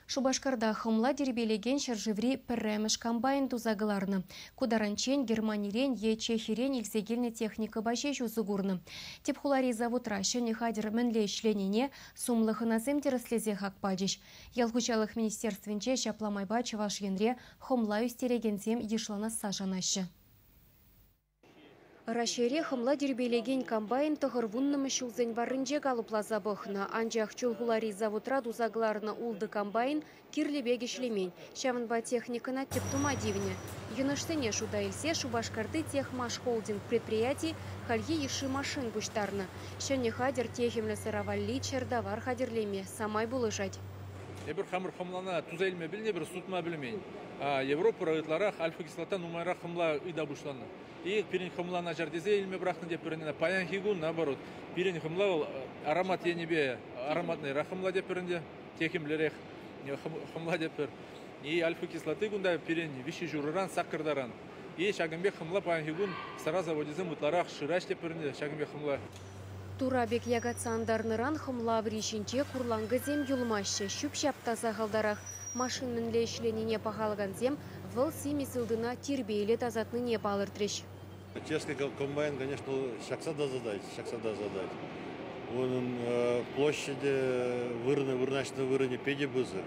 Шупашкарта хӑмла тирпейлекен ҫӗршыври пӗрремӗш комбайн туса кӑларнӑ. Ку таранччен Германирен е Чехирен илсе килнӗ техникӑпа ҫеҫ усӑ курнӑ. Тӗп хулари заводра ҫӗнӗ хатӗр мӗнле ӗҫленине сумлӑ хӑнасем тӗрӗслесе хак пачӗҫ. Ял хуҫалӑх министерствинче ҫапла майпа Чӑваш Енре хӑмла ӳстерекенсем йышланасса шанаҫҫӗ. Раҫҫейре хӑмла тирпейлекен комбайн 90-мӗш ҫулсен варринче калӑпласа пӑхнӑ. Анчах Чулхулари заводра туса кӑларнӑ ултӑ комбайн кирлӗ пек ӗҫлемен. Ҫавӑнпа техникӑна тӗп тума тивнӗ. Йӑнӑшсене шута илсе Шупашкарти Техмашхолдинг предприяти хальхи йышши машин пуҫтарнӑ. Ҫӗнӗ хатӗр техӗмлӗ сӑра валли чӗртавар хатӗрлеме самай пулӑшать. Эпир хамӑр хӑмлана туса илме пӗлнӗ, эпир сутма пӗлмен. Европӑра ытларах альфа-кислота нумайрах хӑмла ыйта пуҫланӑ. И пирӗн хӑмла начар тесе илме пӑрахнӑ те пӗрне. Паянхи кун, наоборот, пирӗн хӑмла вӑл аромат енӗпе ароматныйрах хӑмла тепӗр ӗнтӗ, техӗмлӗрех хӑмла тепӗр. И альфа-кислоты кунта пирӗн виҫҫӗ ҫурӑран саккӑр таран. И ҫакӑн пек хӑмла паянхи кун сӑра завочӗсем ытларах шыраҫ тепӗр ӗнтӗ, ҫакӑн пек хӑмла. Тура пек якатса антарнӑран хӑмла аври ҫинче курланкӑсем юлмаҫҫӗ, ҫӳп-ҫап та сахалтарах. Машин мӗнле ӗҫленине пахалакансем вӑл симӗс ылтӑна тирпейлӗ тасатнине палӑртрӗҫ. Чешский комбайн, конечно, ҫакса тасатать, ҫакса тасатать. Унӑн площади вырӑнӗ, вырнаҫнӑ вырӑнӗ питӗ пысӑк.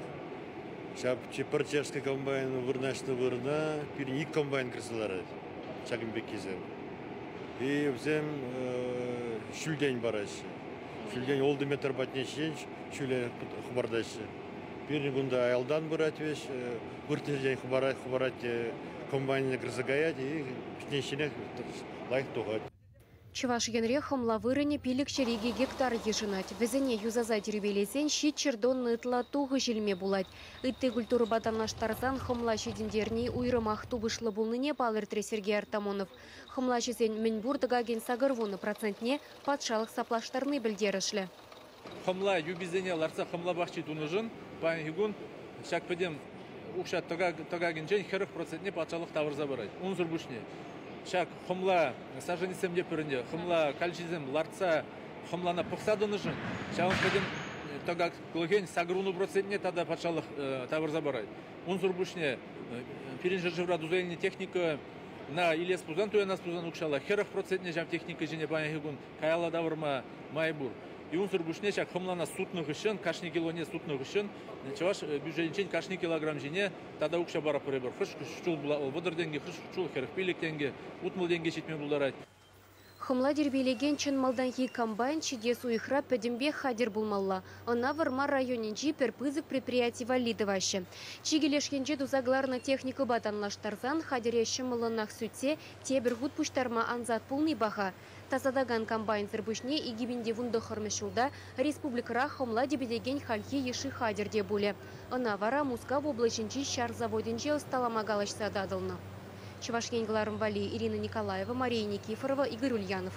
Ҫав пӗр чешский комбайн вырнаҫнӑ вырӑна пирӗн ик комбайн кӗрсе ларать, ҫакӑн пеккисем. И вӗсем ҫӳлтен параҫҫӗ. Ҫӳлтен ултӑ метр патне ҫеҫ ҫӳле хӑпартаҫҫӗ. Пирӗн кунта аялтан пырать веҫ, выртнӑ хӑпарать, хӑпарать те комбайнне кӗрсе каять и ҫине лайӑх тухать. Чӑваш Енре хӑмла вырӑнӗ 502 гектар йышӑнать. Вӗсене юсаса тирпейлесен 700 тонна ытла тухӑҫ илме пулать. Ытти культурӑпа танлаштарсан хӑмла ҫитӗнтерни уйрӑмах тупӑшлӑ пулнине палӑртрӗ Сергей Артамонов. Хӑмлаҫӑсен мӗнпур тӑкакӗн 80 процентне патшалӑх саплаштарни пӗлтерӗшлӗ. Хӑмла юписене лартса хӑмла пахчи тунӑшӑн паянхи кун ҫак пӗтӗм укҫа тӑкакӗнчен 40 процентне патшалӑх тавӑрса парать. Унсӑр пуҫне ҫак хӑмла саженецсем те пӗрӗнте, хӑмла калчисем лартса хӑмлана пӑхса тӑнӑшӑн ҫавӑн пӗтӗм тӑкаклӑхӗн 80 процентне тата патшалӑх тавӑрса парать. Унсӑр пуҫне пирӗн ҫӗршывра туса илнӗ техника на илес пулсан, туянас пулсан укҫалла 40 процентне ҫав техника ҫине паянхи кун каялла тавӑрма май пур. И унсӑр пуҫне ҫак хӑмлана сутнӑ хыҫҫӑн, кашни килоне сутнӑ хыҫҫӑн чӑваш бюджетӗнчен кашни килограмм ҫине тата укҫа паратпӑр эпир. Хӑш ҫул 30 тенкӗ, хӑш ҫул 45 тенкӗ, 60 тенкӗ ҫитме пултарать. Хӑмла тирпейлекен чӑн малтанхи комбайн ҫитес уйӑхра пӗтӗмпех хатӗр пулмалла. Ӑна Вӑрмар районӗнчи пӗр пысӑк предприяти валли тӑваҫҫӗ. Чикӗ леш енче туса кӑларнӑ техникӑпа танлаштарсан хатӗре ҫӑмӑллӑнах сӳтсе тепӗр хут пуҫтарма ансат пулни паха. Тасатакан комбайнсӑр пуҫне 2019-мӗш ҫулта республикӑра хӑмла типӗтекен хальхи йышши хатӗр те пулӗ. Ӑна вара Мускав облаҫӗнчи ҫар заводӗнче ӑсталама калаҫса татӑлнӑ. Чӑваш Ен кӑларӑм валли Ирина Николаева, Мария Никифорова, Игорь Ульянов.